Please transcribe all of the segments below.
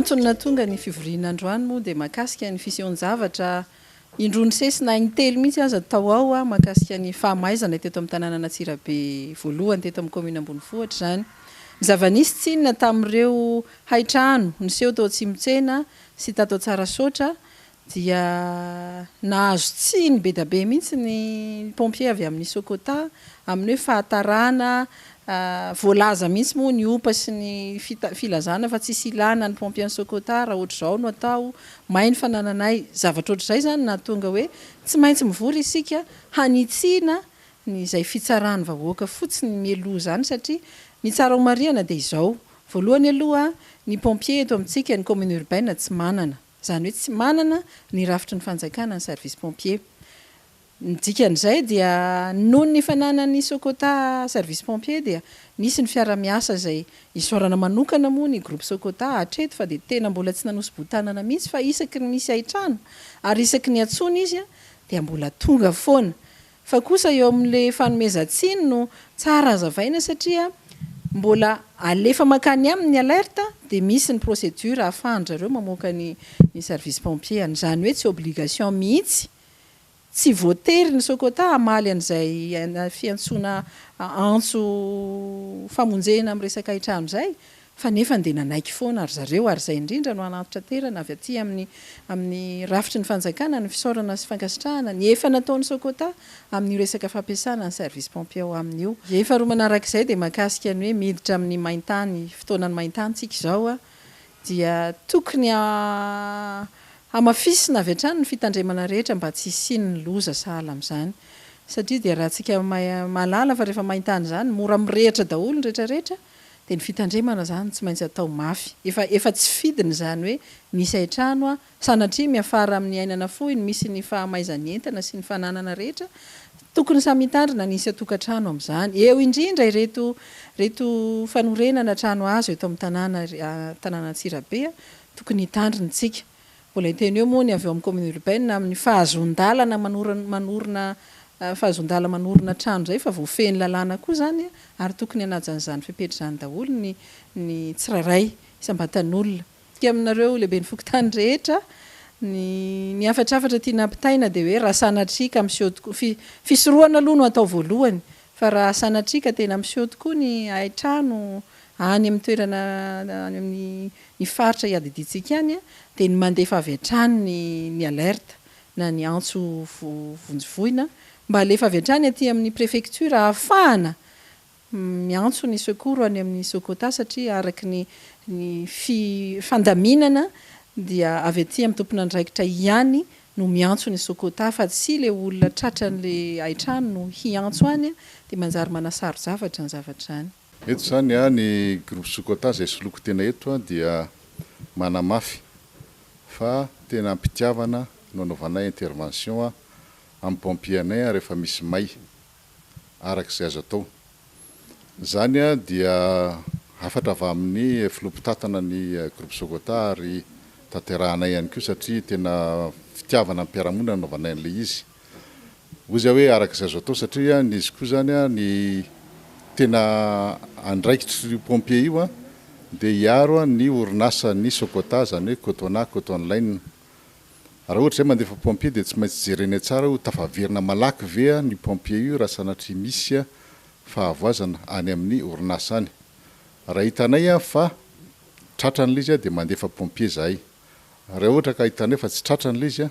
Antony nahatonga ny fivoriana androany moa dia mahakasika ny fisehoan-javatra indroa nisesy na intelo mihitsy aza tao ao mahakasika ny fahamaizana teto amin'ny tanànan'Antsirabe voalohany teto amin'ny kaominina ambonivohitra izany. Ny zava-nisy tsinona tamin'ireo haitrano niseho tao Atsimotsena sy tato Tsarasaotra dia nahazo tsiny be da be mihitsy ny pompier avy amin'ny Socota amin'ny hoe fahatarana, voalaza mihitsy moa ny ompa sy ny filazana fa tsisy ilana ny pompier an'i Socota raha ohatr'izao no atao, may ny fanananay, zavatra ohatr'izay izany nahatonga hoe tsy maintsy mivory isika hanitsiana ny izay fitsaran'ny vahoaka fotsiny mialoha izany satria ny tsara ho marihana dia izao, voalohany aloha ny pompier eto amintsika ny commune urbaine tsy manana. Izany hoe tsy manana ny rafitry ny fanjakana ny service pompier. Ny dikan'izay dia noho ny fananan'ny Socota service pompier dia nisy ny fiara-miasa izay isaorana manokana moa ny groupe Socota hatreto fa dia tena mbola tsy nanosi-bohon-tanana mihitsy fa isaky ny misy hain-trano ary isaky ny antsoina izy dia mbola tonga foana. Fa kosa eo amin'le fanomezan-tsiny no tsara hazavaina satria mbola alefa mankany aminy ny alerte dia misy ny procédure ahafahan-dry zareo mamoaka ny ny service pompier any. Izany hoe tsy obligation mihitsy, tsy voatery ny Socota hamaly an'izay fiantsoana antso famonjena amin'ny resaka hain-trano izay Fa nefany dia nanaiky foana ry zareo ary izay indrindra no hanantitraterana avy aty amin'ny amin'ny rafitry ny fanjakana ny fisaorana sy fankasitrahana ny efa nataon'ny Socota amin'io resaka fampiasana ny service pompier ao aminy io. Ny faharoa manarak'izay dia mahakasika ny hoe miditra amin'ny maintany, fotoanan'ny maintany tsika izao dia tokony hamafisina avy hatrany ny fitandremana rehetra mba tsy hisian'ny loza sahala amin'izany satria dia raha tsika mahalala fa rehefa maintany izany mora mirehitra daholo ny rehetra rehetra Dia ny fitandremana izany tsy maintsy atao mafy. Efa efa tsy fidiny izany hoe misy hain-trano a, sanatria miafara amin'ny aina nafoy ny misy ny fahamaizan'ny entana sy ny fananana rehetra, tokony samy hitandrina ny isan-tokantrano amin'izany. Eo indrindra ireto ireto fanorenana trano hazo eto amin'ny tanàna tanàn'Antsirabe a, tokony hitandrina isika. Mbola hiteny eo moa ny avy ao amin'ny commune urbaine amin'ny fahazoan-dalana manorina fahazoan-dalana manorina trano izay fa voafehin'ny lalàna koa izany ary tokony hanaja an'izany fepetra izany daholo ny ny tsirairay isam-batan'olona. Aminareo lehiben'ny fokontany rehetra, ny ny hafatrafatra tiana ampitaina dia hoe raha sanatria ka miseho tokoa, fi fisorohana aloha no atao voalohany, fa raha sanatria ka tena miseho tokoa ny hain-trano any amin'ny toerana any amin'ny ny faritra iadidiantsika any dia ny mandefa avy hatrany ny ny alerte na ny antso vonjy voina mba alefa avy hatrany aty amin'ny préfecture ahafahana miantso ny secours any amin'ny Socota satria araka ny ny fi fandaminana dia avy aty amin'ny tompon'andraikitra ihany no miantso ny Socota fa tsy le olona tratran'le haitrano no hiantso any dia manjary manasaro-javatra ny zavatra izany. Eto izany ny groupe Socota izay soloiko tena eto dia manamafy fa tena am-pitiavana no anaovanay intervention amin'ny pompier anay rehefa misy may araka izay azo atao. Izany dia hafatra avy amin'ny filoha mpitantana ny groupe Socota ary tanterahanay ihany koa satria tena fitiavana ny mpiara-monina no anaovanay an'ilay izy. Hoy izy hoe araka izay azo atao satria ny izy koa izany ny tena andraikitr'io pompier io dia hiaro ny orinasan'ny Socota izany hoe Cotona, Cotton Line. Raha ohatra izay mandefa pompier dia tsy maintsy jerenay tsara hoe tafaverina malaky ve ny pompier io raha sanatria misy fahavoazana any amin'ny orinasa any. Raha hitanay fa tratran'ilay izy dia mandefa pompier izahay. Raha ohatra ka hitanay fa tsy tratran'ilay izy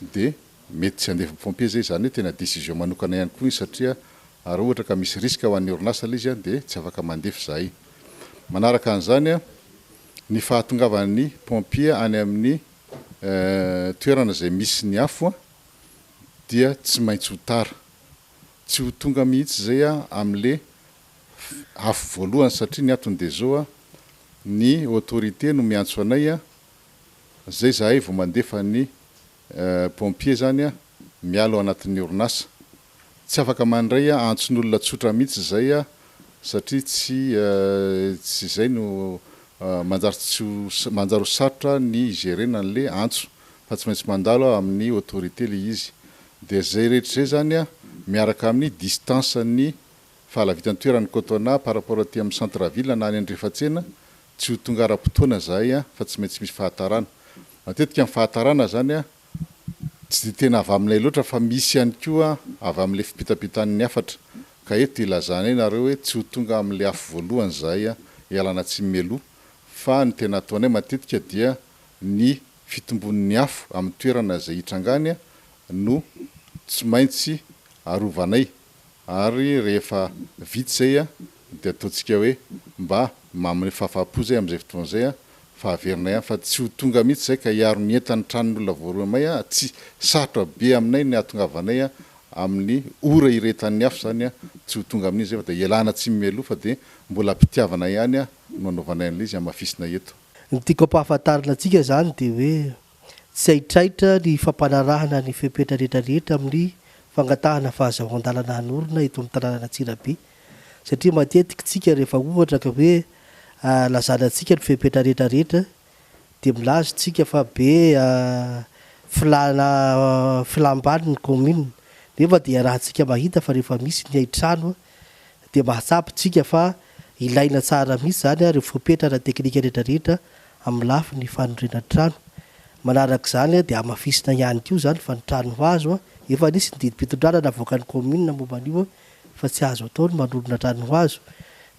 dia mety tsy handefa pompier zay, izany hoe tena décision manokana ihany koa iny satria raha ohatra ka misy risque ho an'ny orinasa ilay izy dia tsy afaka mandefa izahay. Manaraka an'izany, ny fahatongavan'ny pompier any amin'ny toerana izay misy ny afo dia tsy maintsy ho tara. Tsy ho tonga mihitsy izay amin'ilay afo voalohany satria ny antony dia izao, ny autorité no miantso anay Zay zahay vao mandefa ny pompier zany miala ao anatin'ny orinasa. Tsy afaka mandray antson'olona tsotra mihitsy zay satria tsy tsy zay no manjary tsy ho manjary ho sarotra ny hi-gerena an'le antso fa tsy maintsy mandalo amin'ny autorité le izy. Dia zay rehetra zay zany miaraka amin'ny distance ny fahalavitan-toeran'ny Cotona par rapport aty amin'ny centre ville na any Andrefatsena. tsy ho tonga ara-potoana zahay fa tsy maintsy misy fahatarana. Matetika ny fahatarana zany tsy dia tena avy aminay loatra fa misy ihany koa avy amin'ilay fipitapitan'ny hafatra. Ka eto ilazanay nareo hoe tsy ho tonga amin'ilay afo voalohany zahay hialana tsiny mialoha fa ny tena ataonay matetika dia ny fitombon'ny afo amin'ny toerana izay hitrangany no tsy maintsy arovanay ary rehefa vita izay dia ataontsika hoe mba manome fahafahampo izay amin'izay fotoana izay fa averinay ihany fa tsy ho tonga mihitsy izay ka hiaro ny entan'ny tranon'ny olona voaroy may tsy sarotra be aminay ny hahatongavanay amin'ny ora iretan'ny afo izany tsy ho tonga amin'iny izay fa dia ialana tsiny mialoha fa dia mbola am-pitiavana ihany no anaovanay an'ilay izy hamafisina eto. Ny tiako ampahafantarina antsika izany dia hoe tsy haitraitra ny fampanarahana ny fepetra rehetra rehetra amin'ny fangatahana fahazahoan-dalana hanorina eto amin'ny tanànan'Antsirabe satria matetika tsika rehefa ohatra ka hoe lazana antsika ny fepetra rehetra rehetra dia milaza tsika fa be filana filam-bany ny commune nefa dia iarahantsika mahita fa rehefa misy ny haitrano dia mahatsapa tsika fa ilaina tsara mihitsy izany ireo fepetra ara-teknika rehetra rehetra amin'ny lafiny fanorenan-trano. Manaraka izany dia hamafisina ihany koa izany fa ny trano hazo, efa nisy ny didim-pitondrana navoakan'ny kaominina momba an'io fa tsy azo atao ny manorina trano hazo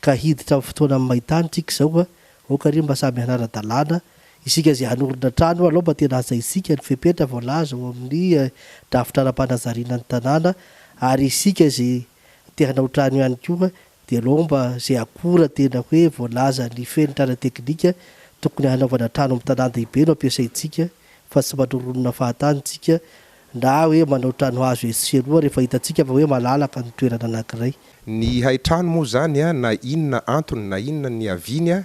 ka hiditra amin'ny fotoanan'ny maintany tsika izao, aoka re mba samy hanara-dalàna isika izay hanorina trano alao mba tena hajaintsika ny fepetra voalaza ao amin'ny drafitra ara-panajariana ny tanàna ary isika izay te hanao trano ihany koa dia aleo mba izay akora tena hoe voalazan'ny fenitra ara-teknika tokony hanaovana trano amin'ny tanàn-dehibe no ampiasaintsika fa tsy manoronona fahatany tsika na hoe manao trano hazo etsy sy eroa rehefa hitantsika fa hoe malalaka ny toerana anankiray. Ny haitrano moa izany na inona antony na inona niaviany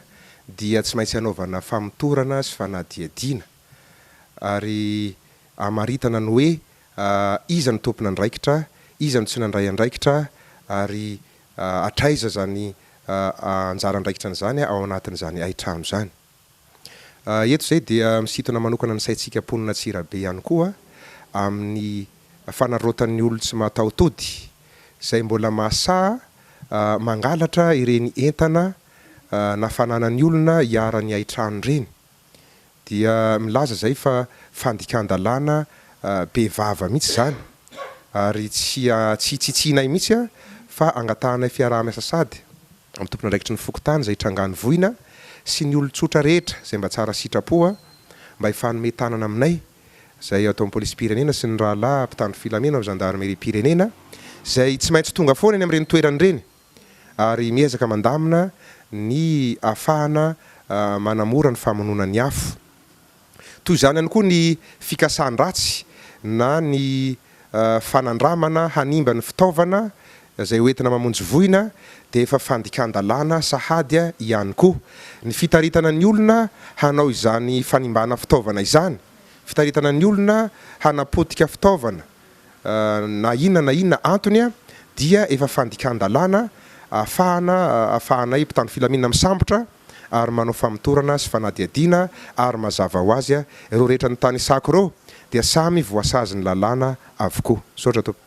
dia tsy maintsy anaovana famotorana sy fanadihadiana ary amaritana ny hoe iza no tompon'andraikitra, iza no tsy nandray andraikitra ary hatraiza izany anjara andraikitrany izany ao anatin'izany haitrano izany. Eto izay dia misintona manokana ny saintsika mponina Antsirabe ihany koa amin'ny fanararaotan'ny olon-tsy mataho-tody izay mbola mahasaha mangalatra ireny entana na fananan'ny olona iharan'ny haitrano ireny. dia milaza izay fa fandikan-dalàna be vava mihitsy izany ary tsy tsy hitsitsianay mihitsy fa angatahanay fiaraha-miasa sady amin'ny tompon'andraikitry ny fokontany izay itrangan'ny voina sy ny olon-tsotra rehetra izay mba tsara sitrapo mba hifanome tanana aminay izay ato amin'ny polisim-pirenena sy ny rahalahy mpitandro filamina ao zandarimeriam-pirenena izay tsy maintsy tonga foana eny amin'ireny toerana ireny ary miezaka mandamina ny ahafahana manamora ny famonoana ny afo. Toy izany ihany koa ny fikasan-dratsy na ny fanandramana hanimba ny fitaovana izay hoentina mamonjy voina dia efa fandikan-dalàna sahady ihany koa. Ny fitaritana ny olona hanao izany fanimbana fitaovana izany, fitaritana ny olona hanapotika fitaovana, na inona na inona antony dia efa fandikan-dalàna ahafahana ahafahanay mpitandro filaminana misambotra ary manao famotorana sy fanadihadiana ary mazava ho azy ireo rehetra notanisako ireo dia samy voasazin'ny lalàna avokoa. Misaotra tompoko.